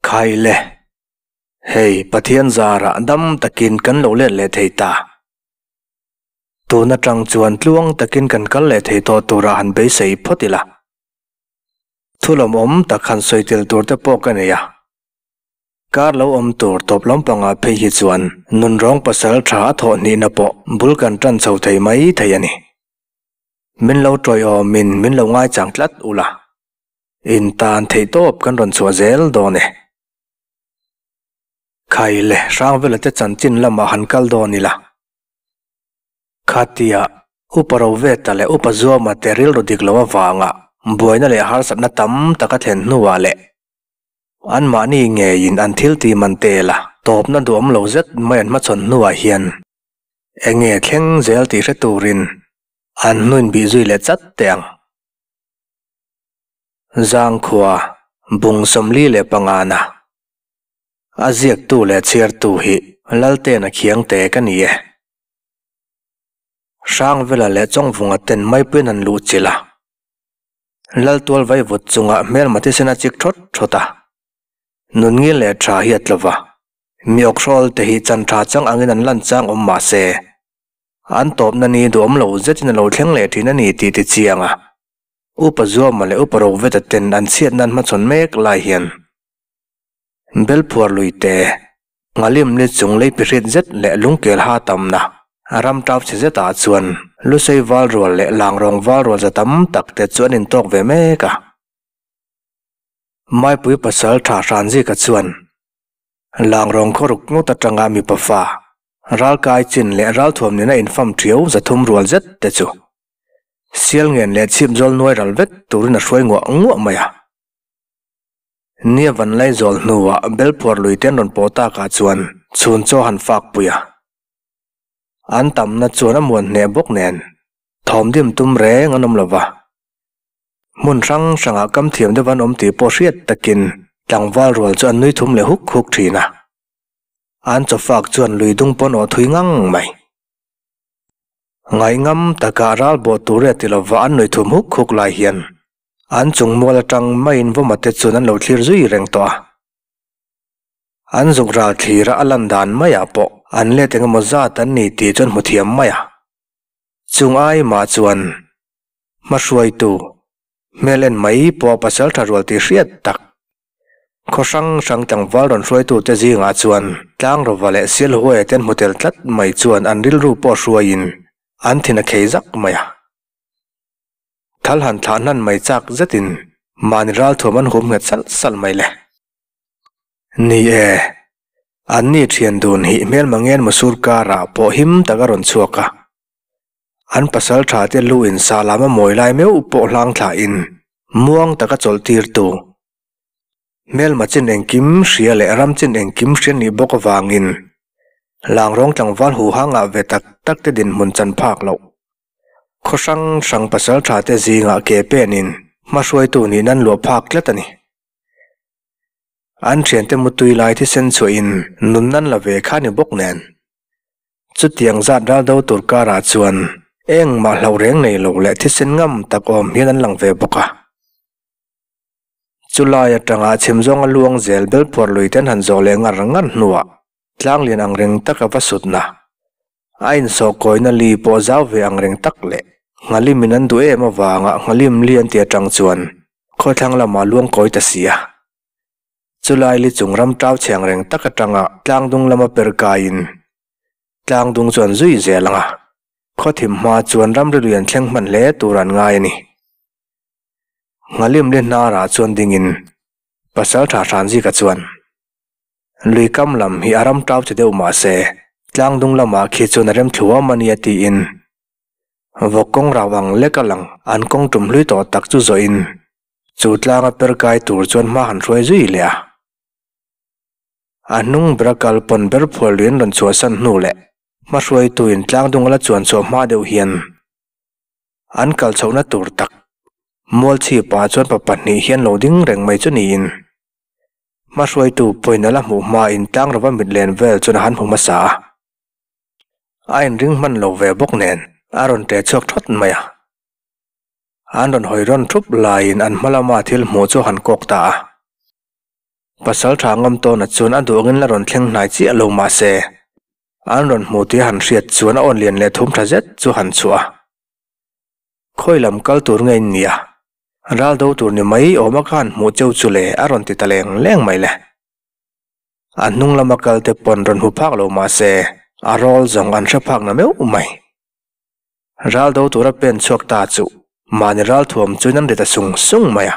Khai le, hei Pathian zarah dam takin kan lo let leh thei ta. Tun atang chuan tluang takin kan kal leh thei tawh turah han beisei phawt ila. Thu lawmawm tak han sawi tel tur te pawh ka nei a. Kar lo awm tur tawp lampangah phei hi chuan nunrawng pasal tha a thawh hnihna pawh bul kan tan chho thei mai thei a ni. Min lo tawiawmin min lo ngaichang tlat ula. In tan theih tawp kan rawn chhuah zel dawn e. Khai le Hrangvela te chanchin lamah han kal dawn ila. Khatia Upa Roveta leh Upa Zuama te rilru dik lo avanga buaina leh harsatna tam tak a thlen hnuah leh anmahni ngeiin an thil ti man tel a tawpna duhawm lo zet mai an hmachhawn hnuah hian enge thleng zel tih hre turin an hnuin bih zui leh chat teh ang. Zangkhua, Bung 45 na. A ziaktu leh chhiartu hi Laltena Khiangte ka ni e. Hrangvela leh Chawngvunga ten maipuiin an luh chilh a. Laltual vaivut chungah hmelma thisen a chik thawt thawt a. Nunngil leh tha hi a tlo va. Mi awkhrawl te hi chan tha chang angin an lan chang awm mah se, an tawpna ni duhawm lo zetin a lo thleng leh thin a ni tih ti chiang a. Upa Zuama leh Upa Roveta ten an chhiatna an hmachhawn mek lai hian Belphuar lui te, Nghalim ni chung lei pihrit zet leh lungkel ha tamna ram tau chhe zetah chuan Lusei val rual leh Langrawng val rual za tam tak te chu an intawk ve mek a. Maipui pasal tha Hranzika chuan Langrawng khawruk ngawt atanga mipa fa ralkai chin leh ralthuam nena infam thiau 300 rual zet te chu Sial ngen leh chhip zawl nuai ral vek turin a hruai nguah nguah mai a. Nia van lai zawl hnuah Belphuar lui te an rawn pawh takah chuan chhun chaw han fak pui a. An tamna chuan a muan hneh bawk nen thawm dim tum reng an awm lo va. Hmun hrang hrangah kam thiam deuh an awm tih pawh hriat takin tlangval rual chu an nui thum leh huk huk thin a. An chaw fak chuan lui dung pawn aw thui ngang mai. Ngaihngam taka ral bawh tur e ti lova an nuih thum huk huk lai hian an chung mual atang maiin vawma te chuan an lo thlir zui reng tawh a. An zuk ral thlira a lan dan maiah pawh an let eng emaw zat an ni tih chu an hmu thiam mai a. Chung ai mah chuan hmahruaitu hmel en mai pawh a pasal tha rual tih hriat tak Khaw hrang hrang tlangval rawn hruaitute zingah chuan Tlangrova leh Sialhuaia te an hmu tel tlat mai chuan an rilru pawh hruaiin an thin a khei zak mai a. Thal han thlah hnan mai chak zetin mahni ralthuam an hum nghet salh salh mai le. Ni e, anni thian dun hi hmelma ngen Musur karah pawh him tak a rawn chhuak a. An pasal tha te lu in sah lam a mawi lai meuh pawh hlang thlahin muang taka chawlh tirtu Hmelma chin engkim hria leh ram chin engkim hria nih bawk avangin Langrawng tlangval huhang ah ve tak tak te dinhmun chan phak loh. Khaw hrang hrang pasal tha te zingah ke penin hmahruaitu nih nan luah phak tlat a ni. An thiante mutui lai thisen chhuahin nun nan la ve kha ni bawk nen. Chutiang zat ral do tur karah chuan engmah hlauh reng nei lo leh thisen ngam tak awm hian an lang ve bawk a. Chulai atanga chhim zawnga luang zel belphuar lui ten han zawh leh ngar ngar hnuah tlang lian ang reng tak a va sutna. A insawh kawina li pawh zau ve ang reng tak leh nghalim in an duh em avanga nghalim li an ti atang chuan khawthlang lamah luang kawi ta si a. Chulai li chung ram tau chhe ang reng tak atanga tlang dung lama per kaiin tlang dung chu an zui zel ang a, khawthim hma chuan ramri lui an thleng hman hle tur an ngai a ni. Nghalim leh hnarah chuan dingin pasal tha hran zika chuan lui kam lam hi a ram tau che deuh mah se tlang dung lamah khi chuan a rem thluam a nia tiin vawk kawng rau ang lek a lang an kawng tum hlui tawh tak chu zawhin chu tlanga per kai tur chuan hma han hruai zui leh a. A hnung bera kal pawn ber phual lui an rawn chhuahsan hnu leh hmahruaituin tlang dung a la chuan chhuah hma deuh hian An kal chhohna tur tak Mualchhipa chuan pa pahnih hian lo ding reng mai chu niin hmahruaitu pawhin a la hmuh hmain tlangrova mit len vel chuan a han hmu hmasa a. A inring hman lo ve bawk nen a rawn ṭe chhuak ṭhawt mai a. An rawn hawi rawn ṭhup laiin an hma lama thil hmuh chu a han kawk ta a. Pasalṭha Ngamtawna chuan a duh angin la rawn thleng hnai chiah lo mah se, an rawn hmu tih a han hriat chuan a awn lian leh thum ṭha zet chu a han chhuah a. Khawi lam kal tur nge in nia? Ral do tur ni mai awma ka han hmuh cheu chu le a rawn ti ta leng leng mai le. A hnung lama kal te pawn rawn hmu phak lo mah se a rawl zawng an hre phak na meuh mai. Ral do tura pen chhuak ta chu mahni ral thuam chuin an ri ta sung sung mai a.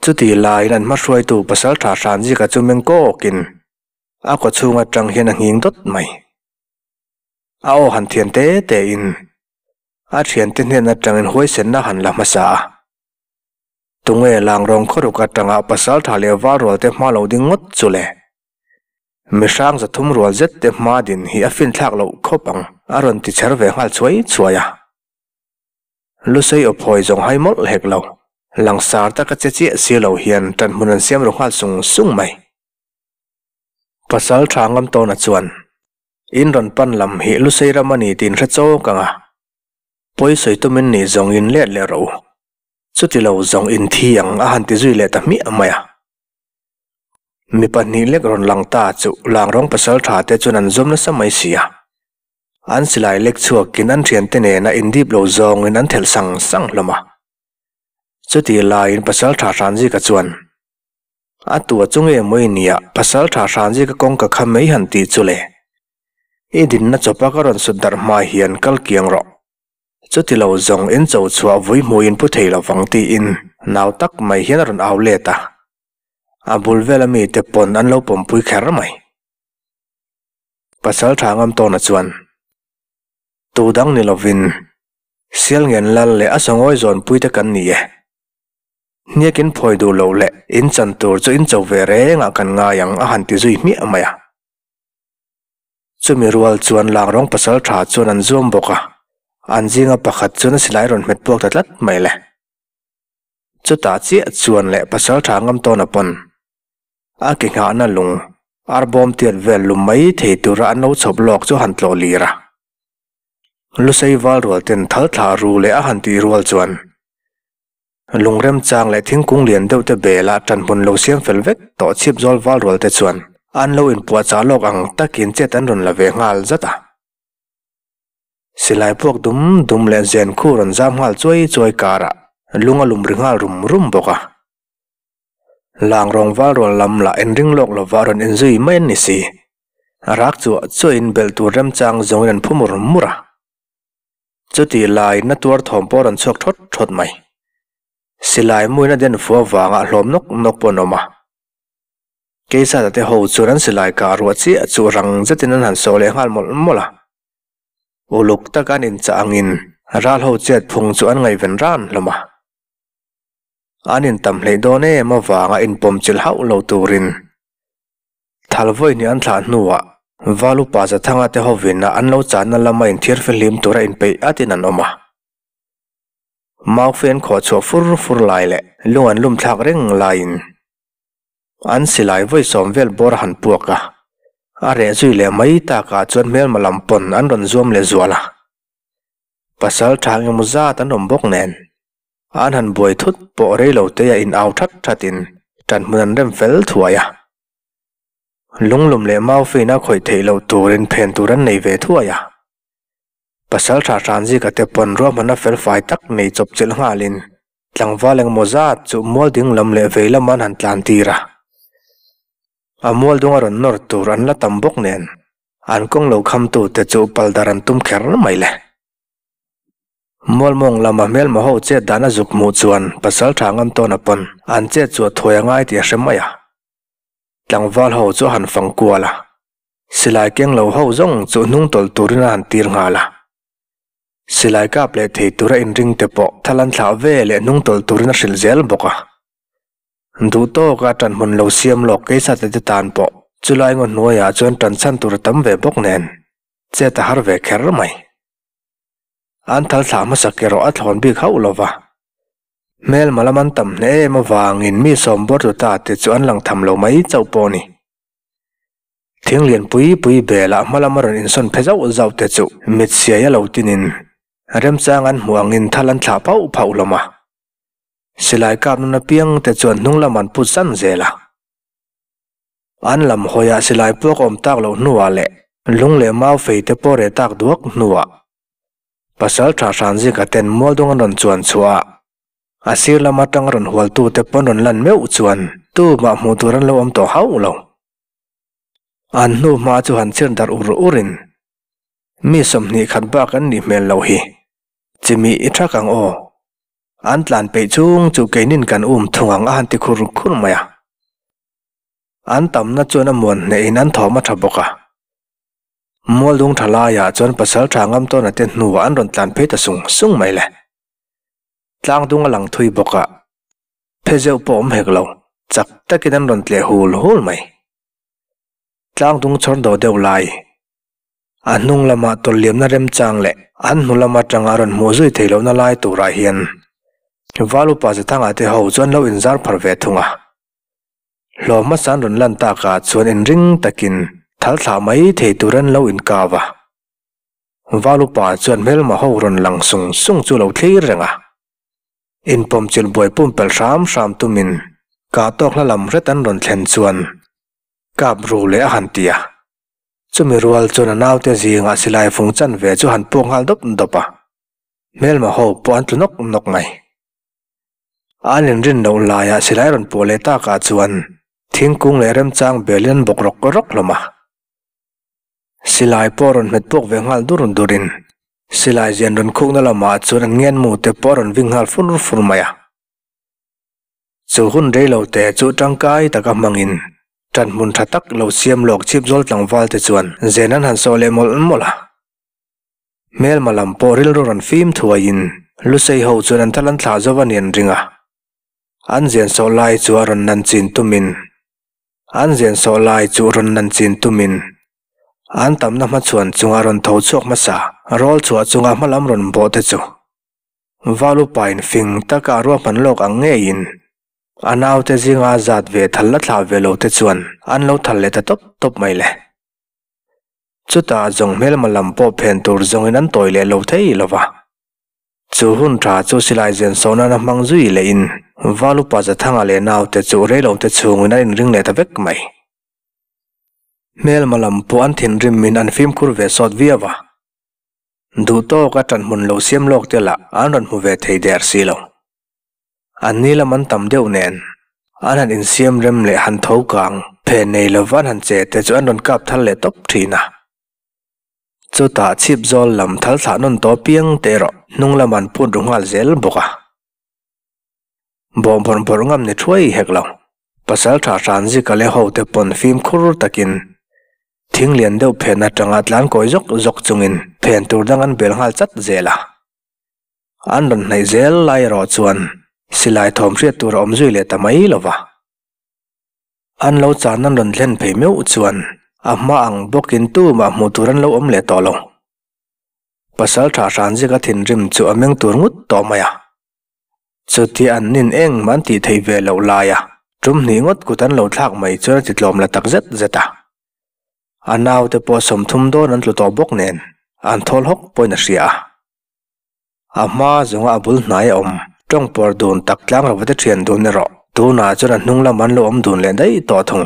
Chuti laiin an hmahruaitu Pasalṭha Hranzika chu meng kawkin a kawchhung aṭang hian a nghing dawt mai. A aw han thian te te in a thiante hnen atangin huaisenna han la hmasa a. Tunge Langrawng khawruk atanga pasaltha leh val rual te hma lo ding ngawt chu le? Mihrang zathum rual zet te hma din hi a finthlak loh khawp ang a rawn ti chher ve nghal chhuai chhuai a. Lusei aw phawi zawng hai mawlh hek lo, langsar taka che chiah si lo hian ṭanhmun an siam ru nghal sung sung mai. Pasaltha Ngamtawna chuan In rawn pan lam hi Lusei ram a ni tiin hre chawk ang a, pawi sawi tumin nih zawng in let leh rawh u. Chuti lo zawng in thi ang a han ti zui leh ta hmiah mai a. Mi pahnih lek rawn lang ta chu Langrawng pasal tha te chuan an zawm nasa mai si a. An silai lek chhuakin an thiante nena indip lo zawngin an thelh sang sang hlawm a. Chuti laiin pasal tha Hranzika chuan A tua chu nge maw i nia, pasal tha hran zika kawngka kha mai han tih chu le. I dinna chawpa ka rawn sut darh hma hian kal kiang rawh. Chuti lo zawng in cho chhuah vui hmuin pu thei lovang tiin nau tak mai hian a rawn au let a. A bul vela mite pawn an lo pawmpui kher mai. Pasal tha ngam tawna chuan tu dang ni lovin Sialngen lal leh a sawngawi zawnpuite kan ni e. Hniak in phawi duh loh leh in chan tur chu in cho ve reng ah kan ngai ang a han ti zui hmiah mai a. Chumi rual chuan Langrawng pasal tha chuan an zuam bawk a, an zinga pakhat chuan a silai rawn hmet puak ta tlat mai le. Chutah chiah chuan leh pasal tha ngam tawn a pawn a ke nghahna lung arbawm tiat vel lum mai thei tura an lo chhawp lawk chu han tlawh lir a. Lusei val rual ten thal thlah ru leh a han tih rual chuan Lungrem chang leh thingkung lian deuh te bela ṭanhmun lo siam fel vek tawh chhip zawl val rual te chuan an lo inpuahchah lawk ang takin chet an rawn la ve nghal zat a. Silai puak dum dum leh zen khu rawn zam nghal chuai chuai karah lung a lum ri nghal rum rum bawk a. Lang rawng val rual lam lah inring lawk lova rawn inzui mai an ni si. Rak chuah chuahin belh tur remchang zawngin an phu mur mur a. Chutih lai na tuar thawm pawh a rawn chhuak thawt thawt mai. Silai muin a den fu avanga hlawm nawk nawk pawh an awm a. Keisata te ho chuan an silai kah ruah chiah chu rang zetin an han sawh leh nghal mawlh mawlh a. Uluk taka an inchah angin ral ho chet phung chu an ngaihven ran hlawm a. An intam hleih dawn em avanga inpawm chilh hauh lo turin Thal vawi an thlah hnuah Val upa Zathanga te hovin a an lo channa lama inthiar fihlim tura inpeih atin an awm a. Maufe an khawh chhuah fur fur lai leh lung an lum thlak reng laiin an silai vawi sawm vel bawr a han puak a, a reh zui leh mai takah chuan hmelma lam pawn an rawn zuam leh zual a. Pasal tha engemaw zat an awm bawk nen an han buai thut pawh rei lo te a in au that thatin ṭanhmun an rem fel thuai a. Lunglum leh Maufeina khawih theih loh turin phen tur an nei ve thuai a. Pasal tha Hranzika te pawn ruahmanna fel fai tak nei chawp chilh nghalin tlangval engemaw zat chu mual ding lam leh vei lam an han tlan tir a. A mual dung a rawn nawr tur an la tam bawk nen an kawng lo khamtute chu paldar an tum kher mai le. Mualmawng lama hmelma ho chet dan a zuk hmuh chuan pasal tha ngam tawn a pawn an chet chu a thuai a ngai tih a hre mai a. Tlangval ho chu a han fang kual a, silai keng lo ho zawng chu hnung tawlh turin a han tir nghal a. Silai kap leh thei tura inring te pawh thal an thlah ve leh hnung tawlh turin a hrilh zel bawk a. Duh tawka ṭanhmun lo siam lawk keisate te tan pawh chulai ngaw hnuaiah chuan ṭan chhan tur a tam ve bawk nen chet a har ve kher mai. An thal thlah hmasak erawh a thlawn bik hauh lo va. Hmelma lam an tam hle em avangin mi sawm bawr tu ta te chu an lang tham lo mai chauh pawh a ni. Thing lian pui pui belah hma lama rawn insawn phe zauh zauh te chu mit siai a lo tinin remchang an hmuh angin thal an thlah pauh pauh hlawm a. Silai kap nun apiang te chuan hnung lam an put san zel a. An lam hawiah silai puak awm tak loh hnuah leh lung leh mau fei te pawh reh tak duak hnuah Pasalṭha Hranzika ten mualdung an rawn chuan chhuah a, a sir lam atanga rawn hualtute pawn rawn lan meuh chuan tumah hmuh tur an lo awm tawh hauh lo. An hnu hma chu han chhir darh ur urin mi 20 khat bak an nih hmel loh hi. Chimih i thak ang aw. An tlan peih chung chu keinin kan um thung ang a han ti khur khur mai a. An tamna chuan a muan hnehin an thawm a tha bawk a. Mualdung tha laiah chuan pasal tha ngam tawna te hnuah an rawn tlan phei ta sung sung mai le. Tlangdung a lang thui bawk a, phe zeuh pawh awm hek lo, chak takin an rawn tleh hul hul mai. Tlangdung chhawr dawh deuh lai, a hnung lama tawlhliamna remchang leh an hnu lam atanga rawn hmuh zui theih lohna lai turah hian Val upa Zathanga te ho chu an lo inzar phar ve thung a. Hlawm hmasa an rawn lan takah chuan inring takin thal thlah mai thei tur an lo inkav a. Val upa chuan hmelma ho rawn lang sung sung chu lo thlir reng a. Inpawmchilh buai pumpelh hram hram tumin kah tawk hla lam hret an rawn thlen chuan kap ru leh a han ti a. Chumi rual chuan a naute zingah silai fung chan ve chu han puak nghal dawp dawp a, hmelma ho pawh an tlu nawk nawk mai. An inrin loh laiah silai rawn puah leh takah chuan thingkung leh remchang belin an bawk rawk rawk hlawm a. Silai pawh rawn hmet puak ve nghal dur durin silai zian rawn khukna lamah chuan an ngenmu te pawh a rawn ving nghal fur fur mai a. Chu hun rei lo te chu tangkai taka hmangin ṭan hmun ṭha tak lo siam lawk chhip zawl tlangval te chuan zen an han sawh leh mawlh mawlh a. Hmelma lam pawh rilru rawn fim thuaiin Lusei ho chuan an thal an thlah zo a ni an ring a. An zen sawh lai chu a rawn nan chin tumin an zen sawh lai chu rawn nan chin tumin an tamna hmachhuan chunga rawn tho chhuak hmasa rawl chhuah chunga hmalam rawn bawh te chu Valupain fing taka a ruahman lawk ang ngeiin a naute zinga zat ve thal la thlah ve lo te chuan an lo thal leh ta tawp tawp mai le. Chutah zawng hmelma lam pawh phen tur zawngin an tawi leh lo thei lo va. Chu hun tha chu silai zen sawh nana hmang zui lehin Valupa Zathanga leh naute chu reilote chhungin an inring leh ta vek mai. Hmelma lam pawh an thinrimin an fimkhur ve sawt viau a. Duh tawk a ṭan hmun lo siam lawk te lah an rawn hmu ve thei der si lo. An ni lam an tam deuh nen, an han insiam rem leh han tho kang phen nei lova an han che te chu an rawn kap thal leh tawp ṭhin a. Chutah chhip zawl lam thal thlah nawn tawh piang te erawh hnung lam an phut ru nghal zel bawk a. Bawh bawrh bawrh ngam ni thuai hek lo. Pasalṭha Hranzika leh hote pawn fimkhur takin thing lian deuh phen atanga tlan kawi zawk zawk chungin phen tur dang an bel nghal chat zel a. An rawn hnaih zel lai erawh chuan silai thawm hriat tur a awm zui leh ta mai lo va. An lo chan an rawn thlen phei meuh chuan a hma ang bawkin tumah hmuh tur an lo awm leh tawh lo. Pasalṭha Hranzika thinrim chu a meng tur ngut tawh mai a. Chuti an nin eng man tih theih ve loh laia tum hnih ngawt kut an lo thlak mai chuan a ti tlawm la tak zet zet a. A naute pawh 30 dawn an tlu tawh bawk nen an thawl hawk pawhin a hria a. A hma zawnga a bul hnai a awm tawng pawr dun tak tlang lo te thian dun erawh tunah chuan a hnung lam an lo awm dun leh daih tawh thung.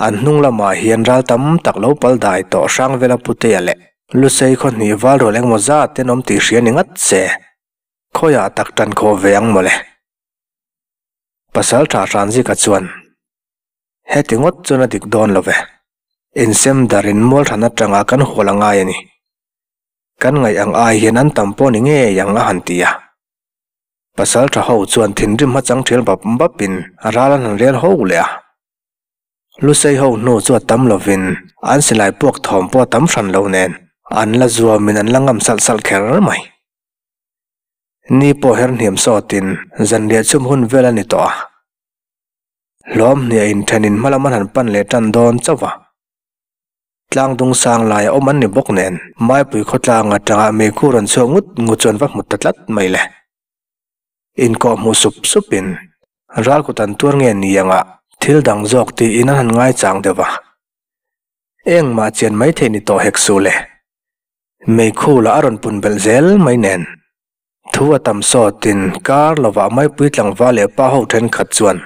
An hnung lamah hian ral tam tak lo pal dai tawh Hrangvela Putea leh Lusei khaw hnih val rual engmaw zat ten awm tih hria ni ngat se, khawiah tak tan khawh ve ang mawle. Pasal tha Hranzika chuan, Heti ngawt chuan a dik dawn lo ve. Insem darin mualhran atanga kan hual a ngai a ni. Kan ngaih ang ai hian an tam pawh ni ngei ang a han ti a. Pasal tha ho chuan thinrim hmachang thial bap bapin ral an han rel ho leh a. Lusei ho hnu chu a tam lovin an silai puak thawm pawh a tam hran lo nen an la zuamin an la ngam salh salh kher mai. Ni pawh her hniam sawtin zanriah chhum hun vel a ni tawh a. Hlawm hniah inthenin hmalam an han pan leh tan dawn chauh a. Tlang dung sang laia awm an ni bawk nen Maipui khawtlang atanga meikhu rawn chhuak ngut ngut chuan va hmu ta tlat mai le. Inkawh hmuh sup supin ral kut an tuar nge ni anga thil dang zawk tiin an han ngaichang deuh va. Engmah chian mai theih ni tawh hek suh le. Meikhu lah a rawn pun belh zel mai nen. Thu a tam sawtin kar lovah Maipui tlangval leh pa ho thenkhat chuan.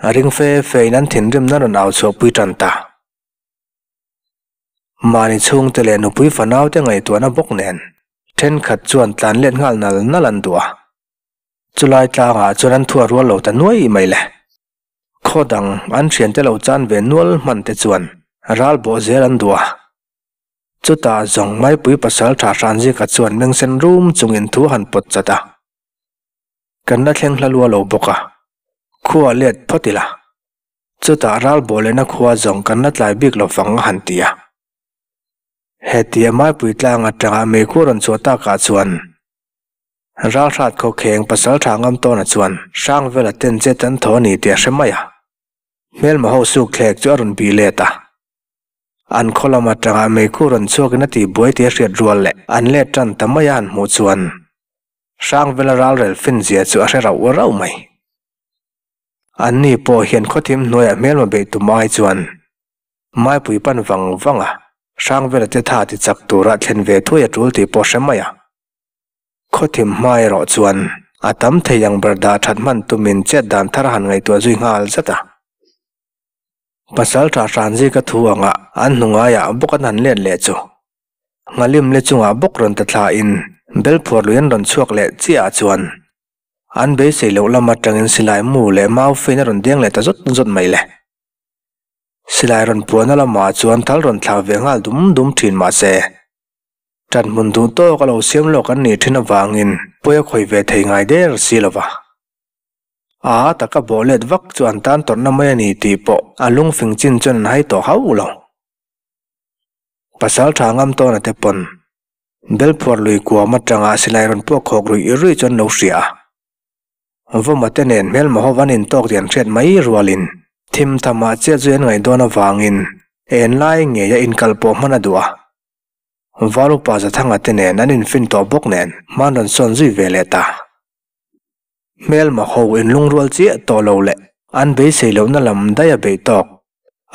A ring fe fe in an thinrimna rawn au chhuahpui tan ta. Mahni chhungte leh nupui fanaute ngaihtuahna bawk nen thenkhat chuan tlan let nghal nal nal an duh a. Chulai tlangah chuan an thuah rual lo ta nuai mai le. Khaw dang an thiante lo chan ve nual hman te chuan ral bawh zel an duh a. Chutah zawng Maipui pasal tha Hranzika chuan mengsen rum chungin thu han pawt chat a. Kan la thleng hla lua lo bawk a, khua let phawt ila. Chutah ral bawh lehna khua zawng kan la tlai bik lo vang a han ti a. Hetia Maipui tlang atanga meikhu rawn chhuah takah chuan Ralhrat khawkheng pasal tha ngam tawna chuan Hrangvela ten chet an thaw a ni tih a hre mai a. Hmelma ho suk thlek chu a rawn bih let a. An khaw lam atanga meikhu rawn chhuakin a tihbuai tih a hriat rual leh an let tan ta mai a han hmuh chuan Hrangvela ralrel fin zia chu a hre rauh rauh mai. Anni pawh hian khawthim hnuaiah hmelma beih tum ai chuan Maipui pan vang vang a, Hrangvela te tha ti chak tura thlen ve thuai a tul tih pawh hre mai a. Khawthim hma erawh chuan a tam thei ang ber dah that hman tumin chet dan thar a han ngaihtuah zui nghal zat a. Pasal tha Hranzika thu anga an hnu ngaiah bawk an han let leh chu Nghalim le chungah bawk rawn ta thlain Belphuar lui an rawn chhuak leh chiahah chuan an beisei loh lam atangin silai mu leh mau fein a rawn deng leh ta zawt zawt mai le. Silai rawn puahna lamah chuan thal rawn thlah ve nghal dum dum thin mahse Ṭan hmun duh tawk a lo siam lawk an nih ṭhin avangin pawi a khawih ve thei ngai der si lo va. A taka bawh let vak chu an tan tawrhna mai a ni tih pawh a lungfing chin chuan an hai tawh hauh lo. Pasal ṭha ngam tawna te pawn Belphuar lui kuam aṭanga silai rawn puak khawk ruih ruih chu an lo hria a. Vawma te nen hmelma ho an intawk tih an hriat mai rualin thim thamah chiat zui an ngaih dawn avangin en lai ngeia inkal pawh hman a duh a. Valupa Zathanga te nen an infin tawh bawk nen hman rawn sawn zui ve leh ta. Hmelma ho inlungrual chiah tawh lo leh an beisei lohna lam daih a beih tawk.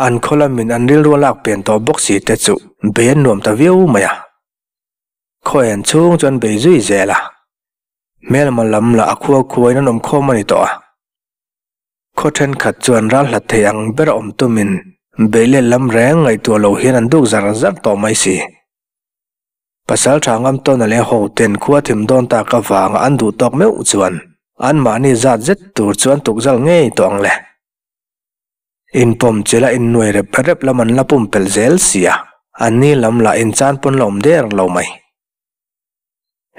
An khaw lamin an rilru a lak pian tawh bawk si te chu bei an nuam ta viau mai a. Khaw en chhung chu an bei zui zel a. Hmelma lam lah a khua khuain an awm khawm a ni tawh a. Khaw thenkhat chuan ral hlat thei ang ber a awm tumin beih let lam reng ngaihtuah lo hian an duk zar zar tawh mai si. Pasal tha ngam tawna leh ho ten khua thim dawn tak avanga an duh tawk meuh chuan anmahni zat zet tur chu an tukzal ngei tawh ang le. Inpawm chilh a innuai rep rep lam an la pumpelh zel sia, anni lam lah inchan pawn la awm der lo mai.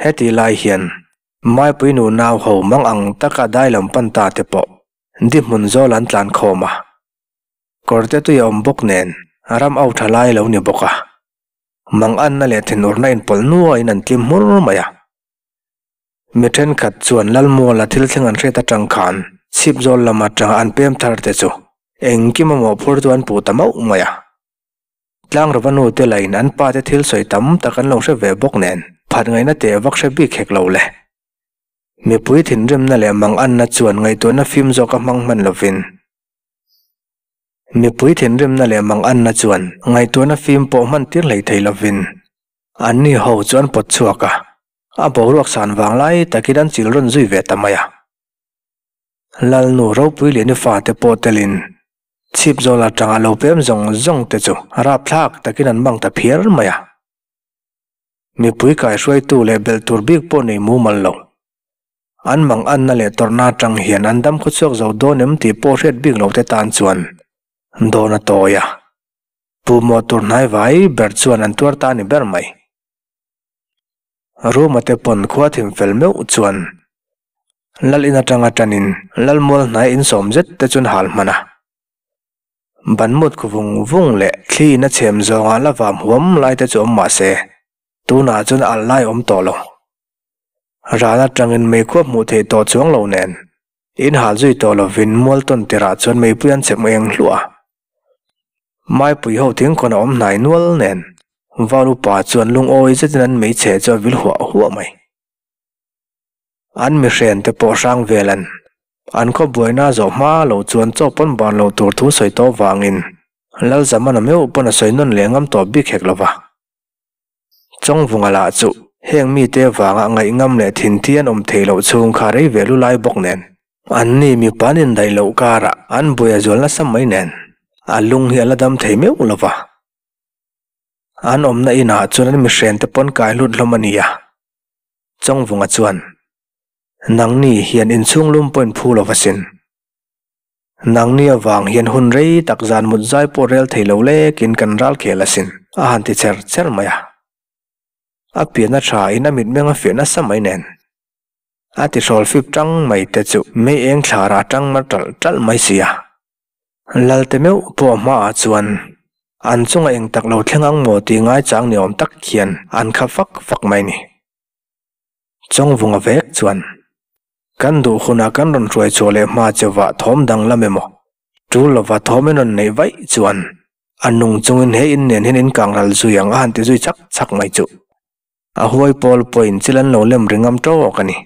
Hetih lai hian Maipui nu nau ho mang ang taka dai lam pan ta te pawh di hmun zawl an tlan khawm a. Kawr te tui a awm bawk nen ram au tha lai lo ni bawk a. Mang anna leh thinurna inpawlh nuaiin an tlim hmur mai a. Mi thenkhat chuan Lalmuala thil thleng an hriat atang khan chhip zawl lam atanga an pem thar te chu engkim a mawhphur chu an puh ta mauh mai a. Tlangrova nu te lain an pa te thil sawi tam tak an lo hre ve bawk nen phat ngaihna teh vak hre bik hek lo le. Mipui thinrimna leh mang anna chuan ngaihtuahna fim zawk a hmang hman lovin. Mipui thinrimna leh mang anna chuan ngaihtuahna fim pawh hman tir hlei thei lovin anni ho chu an pawt chhuak a, a boruak san vang lai takin an chil rawn zui ve ta mai a. Lalnu ropui leh ni fate pawh telin chhip zawl atanga lo pem zawng zawng te chu rapthlak takin an mang ta phiar mai a. Mipui kaihruaitu leh belh tur bik pawh nei mumal lo. An mang anna leh tawrhna atang hian an dam khawchhuak zo dawn em tih pawh hriat bik lo te tan chuan dawn a tawi a. Puhmawh tur hnai vai ber chuan an tuar ta a ni ber mai. Ruma te pawn khua thim fel meuh chuan Lal in atanga tanin Lal mual hnai insawm zet te chuan hal hman a. Ban mut khu vung vung leh thli in a chhem zawngah la vam huam lai te chu awm mah se tunah chuan a alh lai awm tawh lo. Ral atangin meikhuap hmuh theih tawh chuang lo nen in hal zui tawh lovin mual tawn tirah chuan meipui an chhem eng hluah a. Maipui ho thingkawn a awm hnai nual nen Val upa chuan lungawi zetin an hmeichhe chu a vil huah huah mai. An mihren te pawh hrang vel an an khaw buaina zawh hma lo chuan chaw pawn ban lo tur thu sawi tawh vangin Lal Zamana meuh pawn a sawi nawn leh ngam tawh bik hek lo va. Chawngvunga lah chu heng mite vanga ngaih ngam leh thinthi an awm theih loh chhung kha rei ve lu lai bawk nen. Anni mipa an indaih loh karah an buai a zual nasa mai nen a lung hi a la dam thei meuh lo va. An awmna inah chuan an mihren te pawn kai hlut hlawm a nia. Chawngvunga chuan, Nangni hian inchhung lum pawh in phu lo va sin. Nangni avang hian hun rei tak zan mut zai pawh rel thei lo lekin kan ral khel asin, a han ti cher cher mai a. A pian a tha in a mitmeng a fiah nasa mai nen. A ti hrawl fip tang mai te chu mei eng thlarah a tang mar ṭalh ṭalh mai si a. Lalte meuh pawh hmaah chuan an chunga eng tak lo thleng ang maw tih ngaichang ni awm tak hian an kha fak fak mai ni. Chawngvunga vek chuan kan duh hunah kan rawn hruai chhuah leh hma cheuhvah thawm danglam emaw tul lova thawm in rawn neih vaih chuan a nung chungin he in nen hian in kang ral zui ang a han ti zui chak chak mai chuh. A huai pawl pawhin chil an lo lem ri ngam tawk a ni.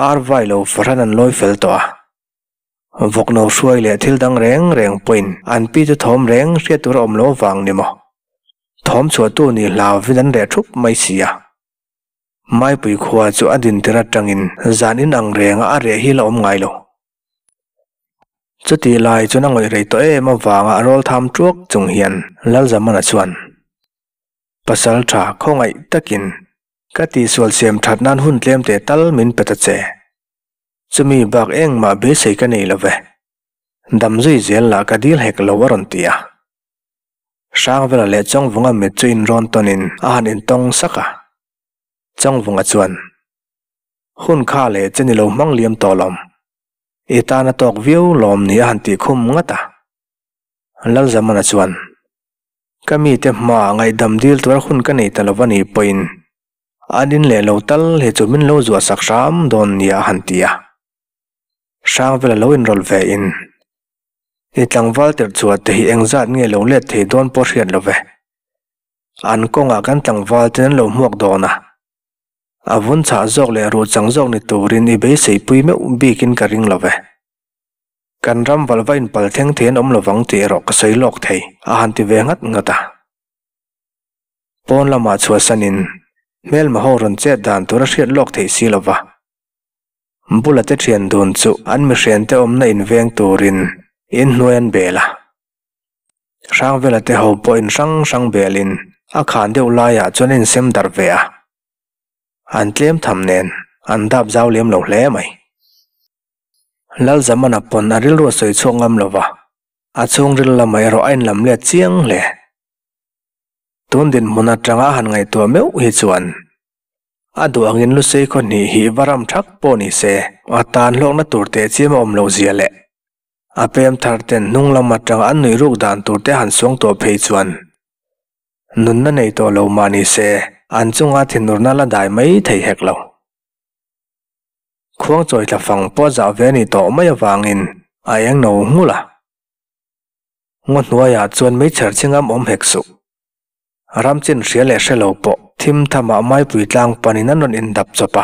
Ar vai lo fahran an lawi fel tawh a. Vawkno hruai leh thil dang reng reng pawhin an pi chu thawm reng hriat tur a awm lo vang ni maw? Thawm chhuahtu nih hlauvin an reh thup mai si a. Maipui khua chu a din tir atangin zan in ang renga a reh hi la awm ngai lo. Chutih lai chuan a ngawih rei tawh em avanga a rawl tham tuak chung hian Lalzamana chuan Pasal tha khawngaih takin ka tihsual siam that nan hun tlem teh tal min pe ta che. Chumi bak engmah beisei ka nei lo ve. Dam zui zel lah ka dil hek lo a rawn ti a. Hrangvela leh Chawngvunga mit chu inrawn tawnin a han intawng sak a. Chawngvunga chuan, Hun kha leh che ni lo hmang liam tawh lawm. I tan a tawk viau lawm ni a han tih khum ngat a. Lalzamana chuan, Ka mite hmaah ngaihdam dil tura hun ka nei ta lo a nih pawhin an in leh lo tal hi chu min lo zuah sak hram dawn nia a han ti a. Hrangvela lo inrawlh ve in, I tlangval tirh chhuah te hi engzat nge lo let thei dawn pawh hriat lo ve. An kawngah kan tlangval ten an lo hmuak dawn a. A vun chhah zawk leh ruh chang zawk ni turin i beisei pui meuh bikin ka ring lo ve. Kan ram valva inpal thleng thei an awm lovang tih erawh ka sawi lawk thei, a han ti ve nghat nghat a. Pawn lamah chhuahsanin hmelma ho rawn chet dan tur a hriat lawk theih si lova. Bula te thian dun chu an mihriante awmna inveng turin inhnuai an bel a. Hrangvela te ho pawh in hrang hrang belin a khan deuh laiah chuan a insem darh ve a. An tlem tham nen an dap zau lem lo hle mai. Lalzamana pawn a rilru a sawi chhuak ngam lo va, a chhungril lamah erawh a inlam let chiang hle. Tun dinhmun atanga a han ngaihtuah meuh hi chuan a duh angin Lusei khaw hnih hi va ram thak pawh ni se a tan hlawkna tur teh chiam a awm loh zia leh a pem thar ten hnung lam atanga an nuih ruk dan tur te han suang tawh phei chuan nunna nei tawh lo mah ni se an chunga thinurna la dai mai thei hek lo. Khuangchawi tla fang pawh zah ve a nih tawh mai avangin a eng no nghulh a. Ngaw hnuaiah chuan meichher chingam awm hek suh. Ram chin hria leh hre lo pawh thim thamah maipui tlang panin an rawn indap chawp a.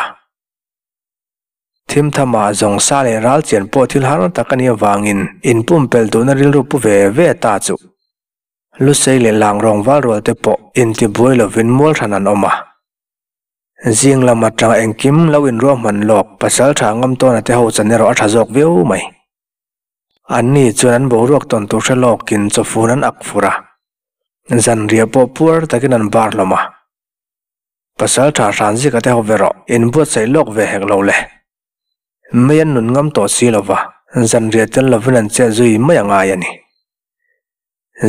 Thim thamah zawng sa leh ral chian pawh thil har tak a nih avangin inpumpelh duhna rilru pu ve ve ta chuh. Lusei leh Langrâwng valrual te pawh intibuai lovin mual hran an awm a. Zing lam atanga engkim lo inruahman lawk pasal tha ngam tawna te ho chan erawh a tha zawk viau mai. Anni chuan an boruak tawn tur hre lawkin chawfun an ak fur a, zanriah pawh puar takin an bar hlawm a. Pasal tha hran zika te ho ve rawh inbuatsaih lawk ve hek lo le. Mei an nun ngam tawh si lova, zanriah tel lovin an chet zui mai a ngai a ni.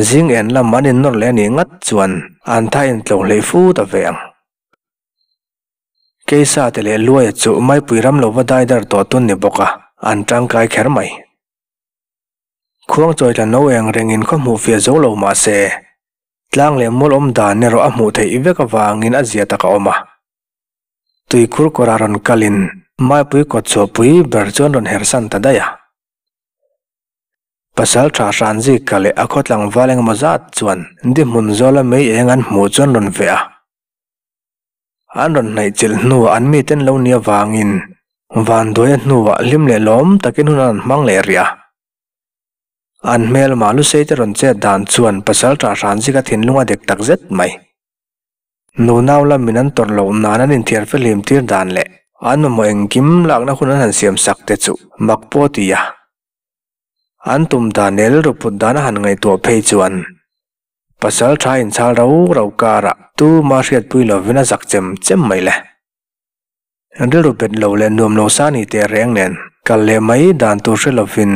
Zing en lam an innawr leh a nih ngat chuan an tha intlo hleih fu ta ve ang. Keisa te leh Luaia chu Maipui ram lo va dai dar tawh tun ni bawk a, an tangkai kher mai. Khuangchawi tla no eng rengin khaw hmuh fiah zo lo mah se, tlang leh mual awm dan erawh a hmuh theih vek avangin a zia tak a awm a. Tuikhur kawrah rawn kalin Maipui kawtchhuahpui ber chuan rawn hersan ta daih a. Pasal tha Hranzika leh a khaw tlangval engemaw zat chuan di hmun zawla mei eng an hmuh chuan rawn veh a. An rawn hnaih chilh hnuah an miten lo ni avangin vanduaia hnuah hlim leh lawm takin hun an rawn hmang leh rih a. An hmelma Lusei te rawn chet dan chuan Pasal tha Hranzika thinlung a dek takzet mai. Nunau lamin an tawrh loh nan an inthiar fehlim tir dan leh An mamawh engkim lakna hun an han siam sak te chu mak pawh ti a. An tum dan leh rilru put dan a han ngaihtuah phei chuan pasal tha inchhal rau rau karah tuma hriatpui lovin a zak chem chem mai le. Rilru bet lo leh nuam lo sa ni teh reng nen kal leh mai dan tur hre lovin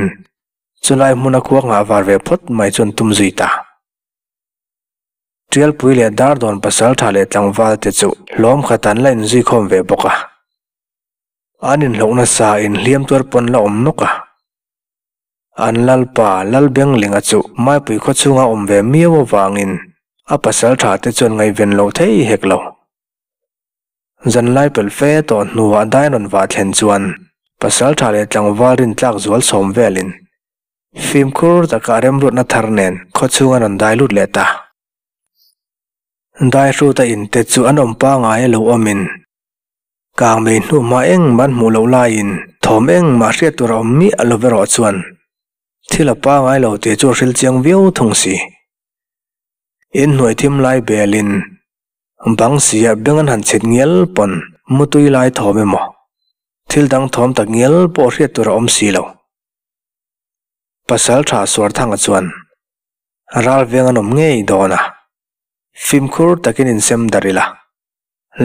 chulai hmuna khua nghah var ve phawt mai chuan tum zui ta. Tialpui leh Dardawn pasaltha leh tlangval te chu hlawm khat an la inzui khawm ve bawk a. An inhloh nasa inhliam tuar pawn la awm nawk a. An lalpa Lalbenglinga chu Maipui khaw chhunga awm ve miau avangin a pasaltha te chuan ngaihven loh thei hek lo. Zanlai pelh fe tawh hnuah dai rawn vah thlen chuan pasaltha leh tlangval rintlak zual sawm velin Fimkhur taka remruatna thar nen khawchhung a rawn dai lut leh ta. Dai hruta inte chu an awm pangai a lo awmin kang mei hnu hma engmah an hmuh loh laiin thawm engmah hriat tur a awm miah lo erawh chuan thil a pangai lo tih chu a hril chiang viau thung si. Inhnuai thim lai belin bang sia beng an han chhit ngial pawn mutui lai thawm emaw thil dang thawm tak ngial pawh hriat tur a awm si lo. Pasal tha Suarthanga chuan ral veng an awm ngei dawn a, fimkhur takin insem darh ila,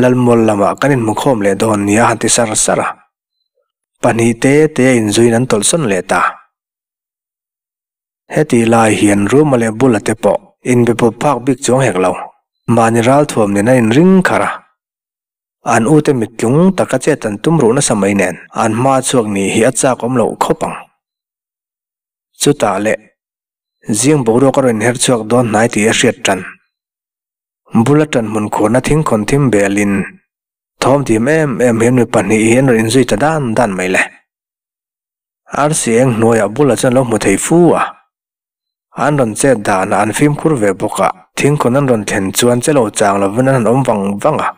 Lalmual lamah kan inhmukhawm leh dawn nia han ti sar sar a. Pahnih te te a inzuiin an tawlhsawn leh ta. Heti lai hian Ruma leh Bula te pawh inbe pawp phak bik chuang hek lo, mahni ralthuam nen an inring kharh a. An ute mittlung taka chet an tum ruh nasa mai nen an hma chhuak nih hi a chak awm loh khawp ang. Chutah leh, zing boruak a rawn inher chhuak dawn hnai tih a hriat tan. Bula tan hmun khurna thing khawn thim belin thawm dim em em hian mi pahnih hi an rawn inzui ta dan dan mai le. Arsi eng hnuaiah bula chuan lo hmu thei fu a. An rawn chet danah an fimkhur ve bawk a, thingkhawn an rawn thlen chuan che lo chang lovin an han awm vang vang a.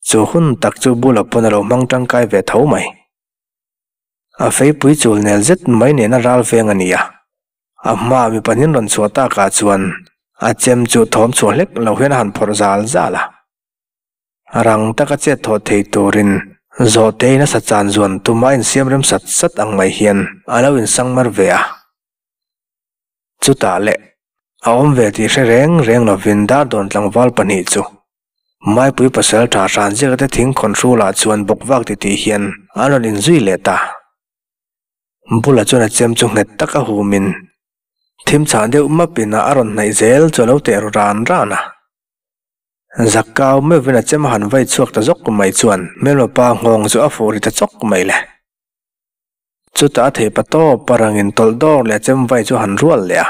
Chu hun tak chu bula pawn a lo hmang tangkai ve tho mai. A feipui chul nel zet mai nena ral veng a ni a, a hmaah mi pahnih rawn chhuah takah chuan a chem chu thawm chhuah hlek lo hian a han phawrh zal zal a. Rang taka chet thawh thei turin zawhte in a sa chan zuan tum a insiam rem sat sat ang mai hian a lo insangmar ve a. Chutah leh, a awm ve tih hre reng reng lovin Dardawn tlangval pahnih chu Maipui pasal tha hran ziaka te thing khawn hrulah chuan bawk vak titih hian an rawn inzui leh ta. Bula chuan a chem chu nghet taka humin thim chhah deuh mapin a a rawn hnaih zel chu a lo teh ru ran ran a. Zakkau meuhvin a chem a han vai chhuak ta zawk mai chuan hmelma pa nghawng chu a fuh ri ta chawk mai le. Chutah a thei pa tawp a rangin tawlh dawr leh a chem vai chu a han rual leh a.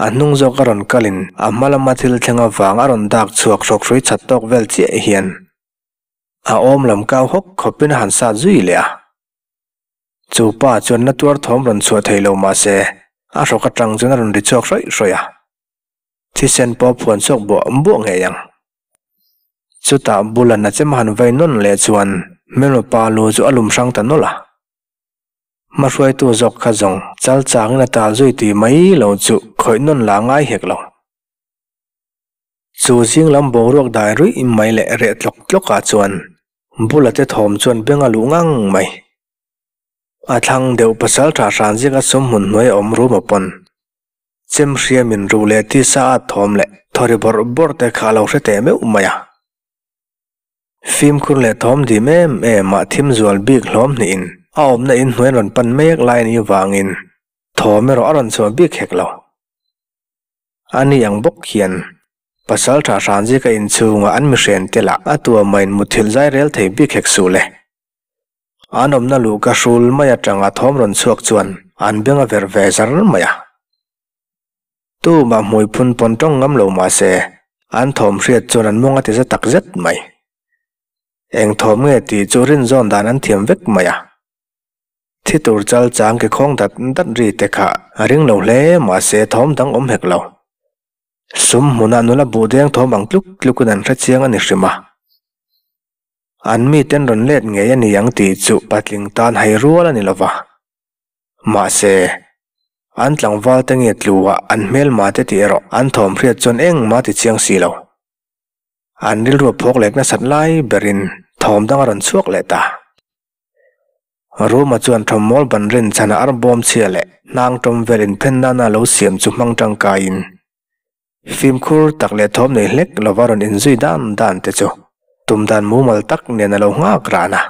A hnung zawk a rawn kalin a hma lama thil thleng avang a rawn dak chhuak hrawk hrui chat tawk vel chiah hian a awm lam kau hawk khawpin a han sat zui leh a. Chu pa chuan na tuar thawm rawn chhuah thei lo mah se a hrawk atang chuan a rawn ri chhuak hrawih hrawih a. Thisen pawh phuan chhuak buah buah ngei ang. Chutah bula na chem han vai nawn leh chuan hmelma pa lu chu a lum hrang ta nawlh a. Hmahruaitu zawk kha zawng chal changin a tal zui tih mai lo chu khawih nawn la ngai hek lo. Chu zing lam boruak dai ruih mai leh reh tlawk tlawkah chuan bula te thawm chuan beng a luh ngang mai. A thlang deuh pasal tha hran zinga sum hmun hnuai a awm rum a pawn. Chem hria min ruh leh tisa at thawm leh thawri bawrh bawrh te kha a lo hre teh meuh mai a. Fimkhur leh thawm dim em em ah thim zual bik hlawm hnihin a awmna in hnuai an rawn pan mek lai a nih vangin thawm erawh a rawn chhuah bik hek lo. A ni ang bawk hian pasal tha hran zika inchhungah an mihren te lah a tuamain mutthilh zai rel thei bik hek suh le. An awmna luh ka hrul mai atanga thawm rawn chhuak chuan an beng a verh ve zar mai a. Tumah hmui phun pawn tawng ngam lo mah se, an thawm hriat chuan an mawng a ti za tak zet mai. Eng thawm nge tih chu rinzawn dan an thiam vek mai a. Thi tur chal chang ke khawng dat dat ri te kha a ring lo hle mah se thawm dang awm hek lo. Sum hmunah nula buh deng thawm ang tluk tlukin an hre chiang a ni hrim a. An miten rawn let ngei a ni ang tih chu patling tan hai rual a ni lo va. Mahse, an tlangval te nge tluah an hmelma te tih erawh an thawm hriat chuan engmah ti chiang si lo. An rilru a phawk lek nasat lai berin Thawm dang a rawn chhuak leh ta. Ruma chuan thawmmawl ban rinchhana arbawm chhia leh hnang tawm vel inphen nana lo siam chu hmang tangkaiin fimkhur tak leh thawm nei hlek lova rawn inzui dan dan te chu tum dan mumal tak nen a lo nghak ran a.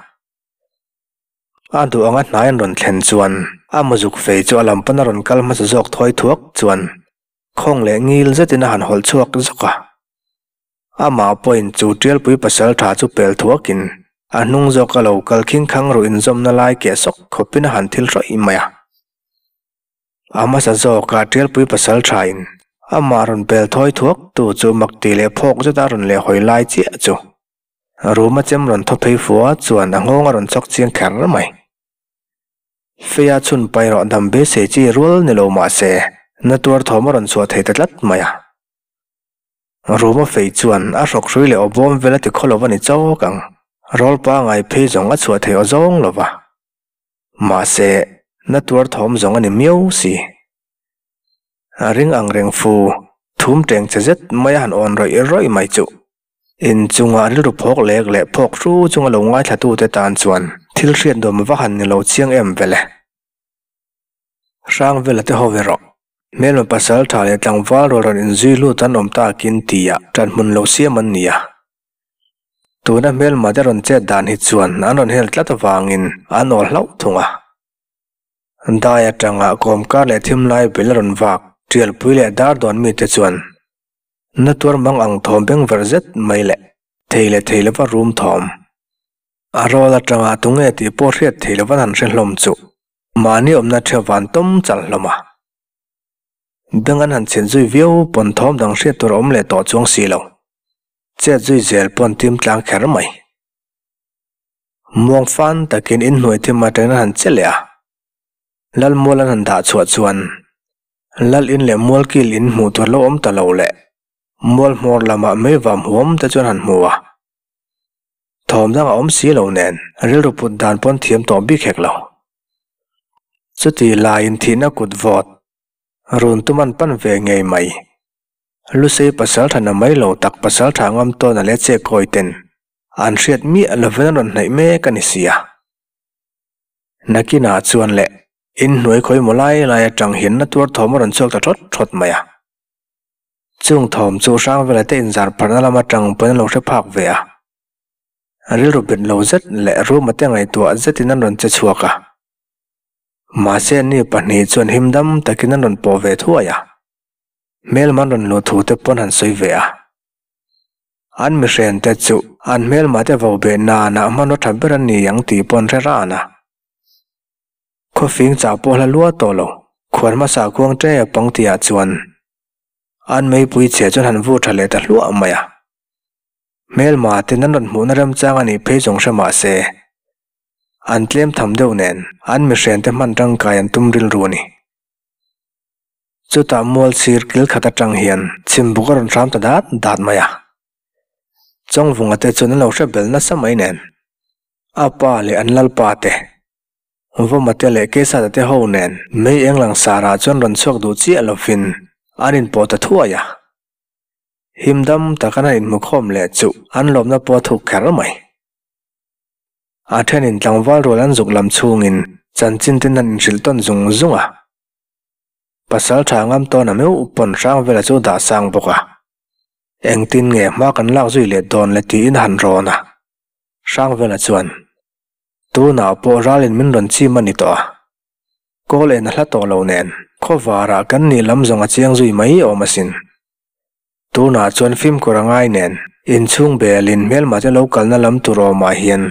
A duh anga hnai an rawn thlen chuan a muzuk fei chu a lam pana rawn kal hmasa zawk thawi thuak chuan khawng leh ngil zetin a han hawlh chhuak zawk a. Amah pawhin chu Tialpui pasaltha chu pel thuakin a hnung zawk a lo kal khing khang ruh inzawmna lai keh sawk khawpin a han thil hrawih mai a. A hmasa zawkah Tialpui pasalthain amah rawn pel thawi thuak tu chu mak ti leh phawk zeta rawn leh hawi lai chiah chu Ruma chem rawn thaw phei fua chuan a nghawng a rawn chawk chiang kher mai. Feia chhun pai rawh dam beisei chi rual ni lo mah se na tuar thawm a rawn chhuah thei ta tlat mai a. Ruma fei chuan a hrawk hrui leh aw bawm vel a ti khaw lo va ni chawk ang. Rawl pangai phei zawng a chhuah thei aw zawng lo va. Mahse, na tuar thawm zawng a ni miau si. A ring ang reng fu, thum teng che zet mai a han awn rawih rawih mai chuh. Inchungah rilru phawk lek leh phawk hru chunga lo ngaithlatute tan chuan thil hriat nuam va han ni lo chiang em vele. Hrang vela te ho ve rawh. Hmelma pasal tha leh tlangval rual rawn inzui lut an awm takin tia ṭan hmun lo siam an ni a. Tuna hmelma te rawn chet dan hi chuan an rawn hel tlat avangin an awl hlauh thung a. Dai atanga kawmkar leh thim lai bel a rawn vak ṭialpui leh dar dawn mite chuan na tuar mang ang thawm bengverh zet mai leh thei leh thei lova rum thawm a rawl atanga tunge tih pawh hriat thei lova an han hre hlawm chuh. Mahni awmna ṭheuh van tawm chal hlawm a. Beng an han chhin zui viau pawn thawm dang hriat tur a awm leh tawh chuang si lo. Chet zui zel pawn tim tlang kher mai. Muang fan takin inhnuai thim atangin an han che leh a. Lal mual an han dah chhuah chuan Lal in leh mualkil in hmuh tur lo awm ta lo leh mual hmawr lamah mei vam huam te chuan han hmu a. Thawm dang a awm si lo nen rilru put dan pawn thiam tawh bik hek lo. Chuti laiin thihna kut vawt run tum an pan ve ngei mai. Lusei pasal tha na mai lo tak pasal tha ngam tawn a leh che kawi ten an hriat miah lovin an rawn hnaih mek a ni sia. Nakinah chuan leh inhnuai khawi maw lai lai atang hian na tuar thawm a rawn chhuak ta thawt thawt mai a. Chung thawm chu Hrangvela te inzar pharna lam atang pawn a lo hre phak ve a. Rilru bet lo zet leh Ruma te ngaihtuah zetin an rawn che chhuak a. Mahse anni pahnih chuan him dam takin an rawn pawh ve thuai a. Hmelma an rawn luh thu te pawn han sawi ve a. An mihren te chu an hmelma te vo beh nanah hmanraw tha ber an ni ang tih pawn hre ran a. Khawfing chah pawh hla lua tawh lo, khuan hmasa kuang ṭe pangtiah chuan an meipui chhe chuan han vu ṭha leh ta hluah mai a. Hmelma ten an rawn hmuhna remchang a nih phei zawng hre mah se, an tlem tham deuh nen an mihrente hman tangkai an tum rilru a ni. Chutah mual sir kil khat atang hian chhimbuk a rawn hram ta dat dat mai a. Chawngvunga te chuan an lo hre bel nasa mai nen, a pa leh an lalpa te, Vawma te leh Keisata te ho nen mei eng lang sarah chuan rawn chhuak duh chiah lovin an inpawh ta thuai a. Him dam tak an han inhmukhawm leh chu an lawmna pawh a thuk kher mai. A thenin tlangval rual an zuk lam chhungin chanchin ten an inhrilh tawn zung zung a. Pasal tha ngam tawn a meuh pawn hrang vela chu dah sang bawk a. Engtin nge hma kan lak zui leh dawn le tiin a han rawn a. Hrang vela chuan Tunah pawh ralin min rawn chim a ni tawh a, kawl en a hla tawh lo nen khawvarah kan nih lam zawng a chiang zui mai awm asin. Tunah chuan fimkhur a ngai nen inchhung belin hmelma te lo kalna lam tur awmah hian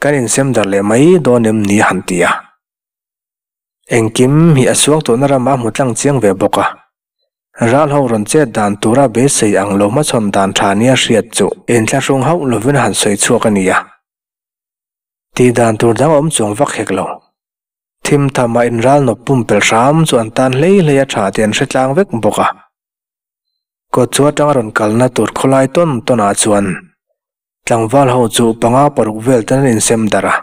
kan insem darh leh mai dawn em ni a han ti a. Engkim hi a suang tawhna ramah a hmu tlang chiang ve bawk a, ral ho rawn chet dan tura beisei ang lo hmachhawn dan tha nia hriat chu inthlahrung hauh lovin a han sawi chhuak a ni a. Tih dan tur dang a awm chuang vak hek lo. Thim tham ah inral nawp pumpelh hram chu an tan hlei hlei a tha tih an hre tlang vek bawk a. Kawt chu atanga rawn kalna tur khawlai tawn tawn ah chuan tlangval ho chu panga paruk vel ten an insem darh a.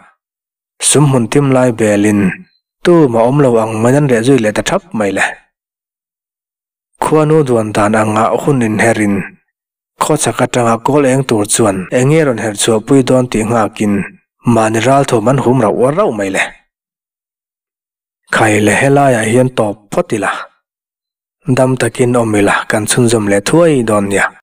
Sum hmun thim lai belin tumah awm lo ang maiin an reh zui leh ta thap mai le. Khuanu duan dan angah hun inherin. Khawchhak atanga kawl eng tur chuan eng nge rawn herh chhuah pui dawn tih nghakin mahni ralthawm an hum rauh rauh mai le. Khai le helaiah hian tawp phawt ila. Dam takin awm ila kan chhunzawm leh thuai dawn nia.